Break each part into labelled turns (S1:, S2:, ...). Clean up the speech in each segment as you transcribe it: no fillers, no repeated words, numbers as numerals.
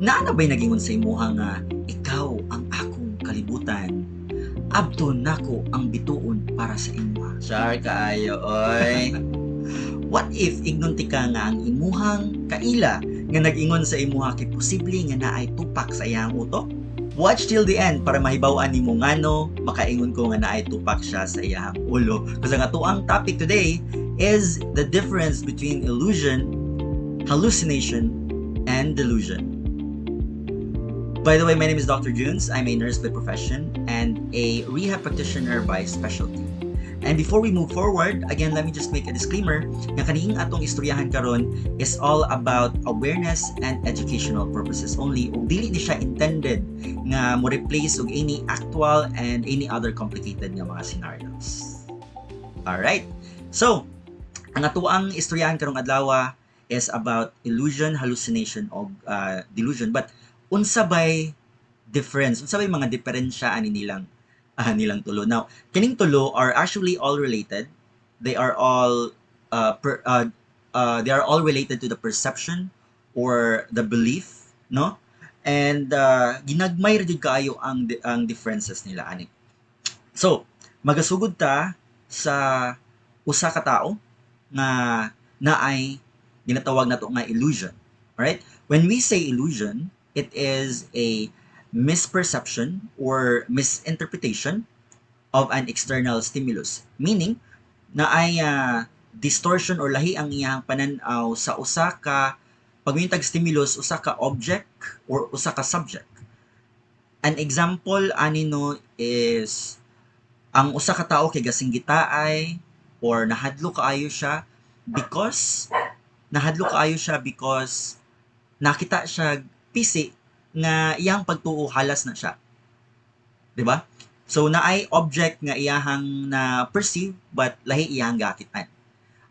S1: Naa na ba'y nagingon sa imuha nga ikaw ang akong kalibutan? Abto nako ang bituon para sa imuha.
S2: Char kaayo, oy.
S1: What if ignon ka nga ang imuhang kaila nga nag-ingon sa imuha kay posible nga naay tupak sa iyang utok? Watch till the end para mahibaw-an nimo ngano makaingon ko nga naay tupak siya sa iyang ulo. Kasi ang atoang topic today is the difference between illusion, hallucination, and delusion. By the way, my name is Dr. Junes. I'm a nurse by profession and a rehab practitioner by specialty. And before we move forward, again, let me just make a disclaimer nga kaning atong istoryahan karon is all about awareness and educational purposes only, ug dili ni siya intended nga mo replace og any actual and any other complicated nga mga scenarios. Alright. So, ang atoang istoryahan karong adlaw is about illusion, hallucination og delusion. But unsa bay difference? Unsa bay mga diferensya ani nilang tulo? Now, kining tulo are actually all related. They are all related to the perception or the belief, no? And ginagmay ra jud kaayo ang differences nila ani. So, magasugod ta sa usa ka tawo nga naay ginatawag nato nga illusion. Alright? When we say illusion, it is a misperception or misinterpretation of an external stimulus. Meaning, naay distortion or lahi ang iyang panan-aw sa usa ka, pag stimulus, usa ka object or usa ka subject. An example ani, no, is ang usa ka tawo kay gasinggitaay or nahadlok kaayo siya because nakita siya pisi nga iyang pagtuo halas na siya. 'Di ba? So naay object nga iyahang na perceive but lahi iyang gakitan.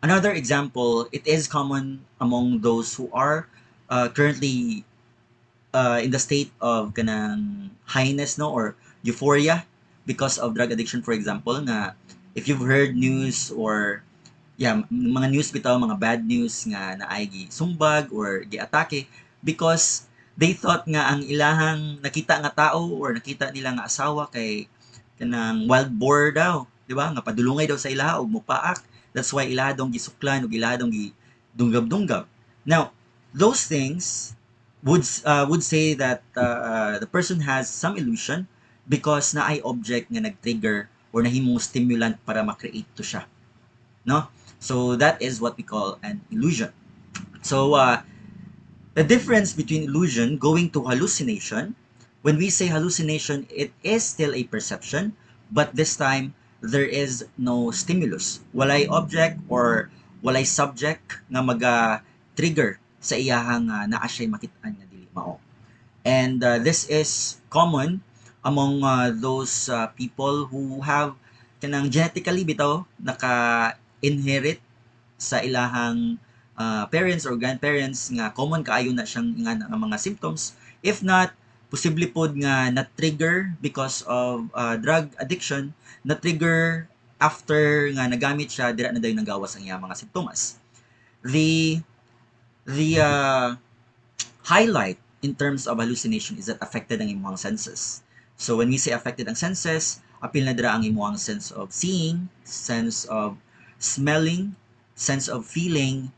S1: Another example, it is common among those who are currently in the state of kanang highness, no, or euphoria because of drug addiction, for example, nga if you've heard news or, yeah, mga news bitaw, mga bad news nga naay gi sumbag or giatake because they thought nga ang ilahang nakita nga tao or nakita nila nga asawa kay kanang wild boar daw, di ba? Nga padulungay daw sa ilaha og mupaak. That's why ilaha dong gisuklan ug ilaha dong gidunggab-dunggab. Now, those things would say that the person has some illusion because naay object nga nag-trigger or nahimong stimulant para ma-create to siya. No? So that is what we call an illusion. So the difference between illusion going to hallucination, when we say hallucination, it is still a perception, but this time there is no stimulus. Walay object or walay subject nga maga-trigger sa iyahang naa siya'y makitaan nga dili mao. And this is common among those people who have kanang genetically bitaw naka-inherit sa ilahang parents or grandparents nga common kaayo na siyang nga mga symptoms. If not, posible pod nga na-trigger because of drug addiction, na-trigger after nga nagamit siya, dira na dayon nagawas ang iyang mga simptomas. The highlight in terms of hallucination is that affected ang imong senses. So when we say affected ang senses, apil na dira ang imong sense of seeing, sense of smelling, sense of feeling,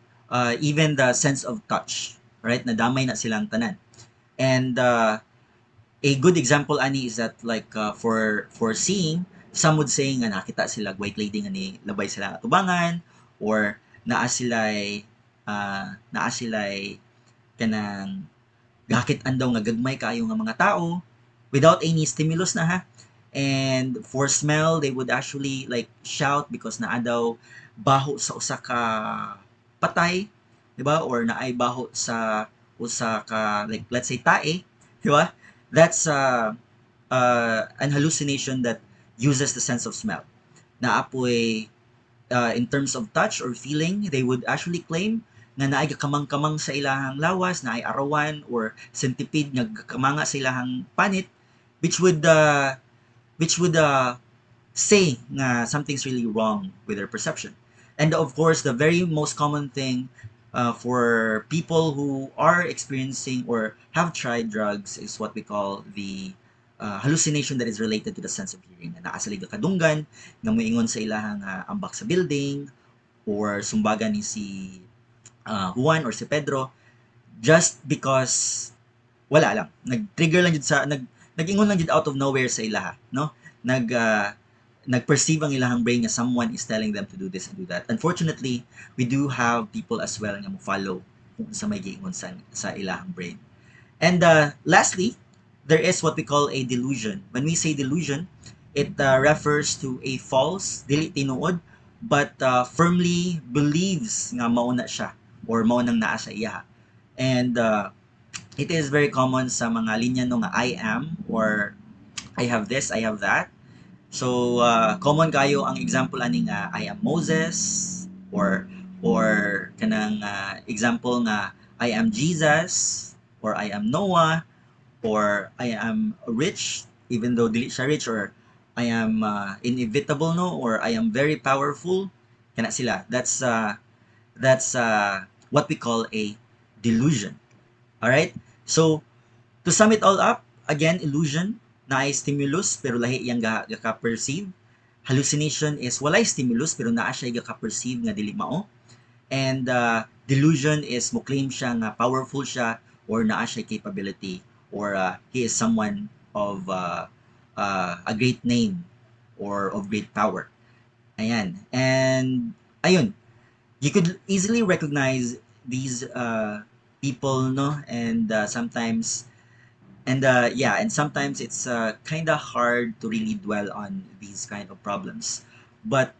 S1: even the sense of touch, right? Nadamay na silang tanan. And a good example ani is that like for seeing, some would say nga nakita sila white lady nga ni labay sila atubangan or naa sila'y kanang gakit-an daw nga gagmay kaayo nga mga tao without any stimulus na ha. And for smell, they would actually like shout because naa daw baho sa usa ka patay, di ba? Or naay baho sa usa ka, like, let's say tae, di ba? That's an hallucination that uses the sense of smell. Naa poy in terms of touch or feeling, they would actually claim nga naay gakamang-kamang sa ilahang lawas, naay arawan or centipede nga gakamanga sa ilahang panit, which would say nga something's really wrong with their perception. And of course, the very most common thing for people who are experiencing or have tried drugs is what we call the hallucination that is related to the sense of hearing. Na naa sila kadunggan nga moingon sa ilahang ambak sa building or sumbagan ni si Juan or si Pedro just because wala lang, nag-trigger lang jud sa nag-ingon lang jud out of nowhere sa ilaha, no? Nag-perceive ang ilahang brain nga someone is telling them to do this and do that. Unfortunately, we do have people as well nga mo follow kung sa may giingon sa ilahang brain. And lastly, there is what we call a delusion. When we say delusion, it refers to a false, dili tinuod, but firmly believes nga mao na siya or mao nang naa sa iya. And it is very common sa mga linya, no, nga "I am" or "I have this, I have that." So common kayo ang example ani nga "I am Moses" or kanang example nga "I am Jesus" or "I am Noah" or "I am rich" even though dili siya rich, or "I am inevitable," no, or "I am very powerful," kana sila. That's what we call a delusion. All right? So to sum it all up again, illusion, naay stimulus pero lahi iyang gaka-perceive. Hallucination is walay stimulus pero naa siya gaka-perceive nga dili mao. And delusion is mo claim siya nga powerful siya or naa siya capability or he is someone of a great name or of great power. Ayan. And ayun, you could easily recognize these people, no? And sometimes and yeah, and sometimes it's kind of hard to really dwell on these kind of problems. But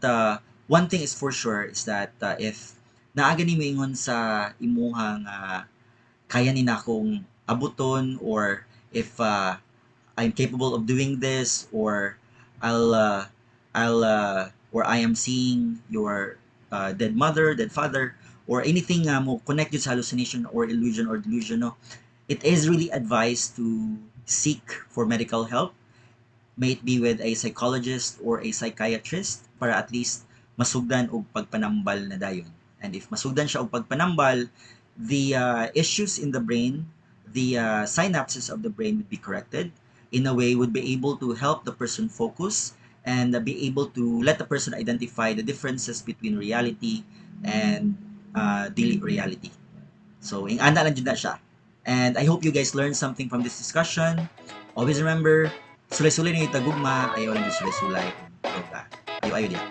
S1: one thing is for sure is that if naa gani moingon sa imuhang kaya ni nakong abuton or if I'm capable of doing this or I'll or I am seeing your dead mother, dead father, or anything nga mo connect jud sa hallucination or illusion or delusion, no, it is really advised to seek for medical help, may it be with a psychologist or a psychiatrist, para at least masugdan og pagpanambal na dayon. And if masugdan siya og pagpanambal, the issues in the brain, the synapses of the brain would be corrected in a way would be able to help the person focus and be able to let the person identify the differences between reality and dili reality. So, ing-ana lang jud na siya. And I hope you guys learned something from this discussion. Always remember, sulay-sulay ninyo tagugma, ayaw lang jud sulay-sulay. Ayo ayo diya.